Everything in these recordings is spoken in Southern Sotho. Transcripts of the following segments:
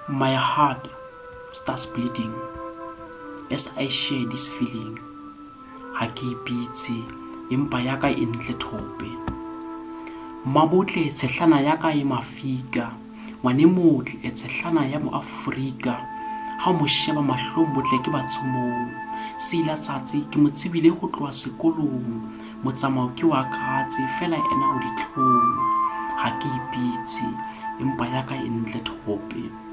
My heart starts bleeding as I share this feeling. Ha ke ipitse empa ya ka e ntle thope. Mmabotle tshehlana ya ka e mafika, ngwane motle tshehlana ya moAfrika. Ha o mo sheba mahlong botle ke batshomong. Seilatsatsi ke mo tsebile ho tloha sekolong, motsamao ke wa katse fela ena o ditlhong. Ha ke ipitse empa ya ka e ntle thope.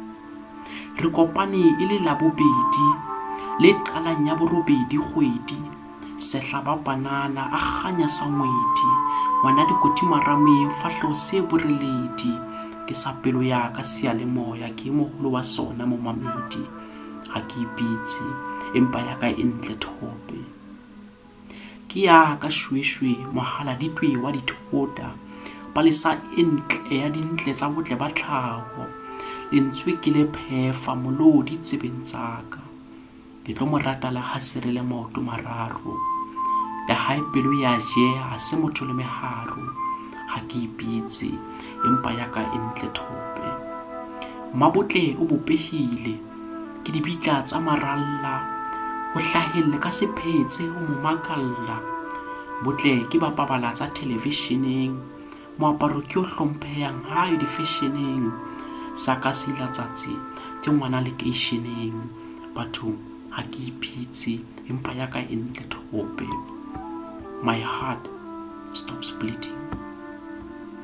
Re kopane e le Labobedi le qalang ya borobedi kgwedi, sehla ba panana a kganya sa ngwedi, ngwana dikoti marameng fahleho se boreledi, ke sa pelo ya ka seyalemoya ke e moholo wa sona momamedi, ha ke ipitse empa ya ka e ntle thope. Ke ya ka shweshwe mohaladitwe wa dithota, palesa e ntle ya dintle tsa botle ba tlhaho, lentswe ke le phefa molodi tsebeng tsa ka. Ke tlo mo rata le ha se re le maoto mararo. Ya hae pelo ya jeha ha se motho le meharo. Ha ke ipitse empa ya ka e ntle thope. Mmabotle o bopehile. Ke dibitla tsa maralla, ho hlahelle ka sephetse ho mo makalla. Botle ke ba pabala tsa thelevisheneng, moaparo ke o hlomphehang ha yo difesheneng. Sa ka seilatsatsi ke ngwana lekeisheneng, bathong ha ke ipitse empa ya ka e ntle thope. My heart stops bleeding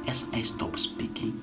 as I stop speaking.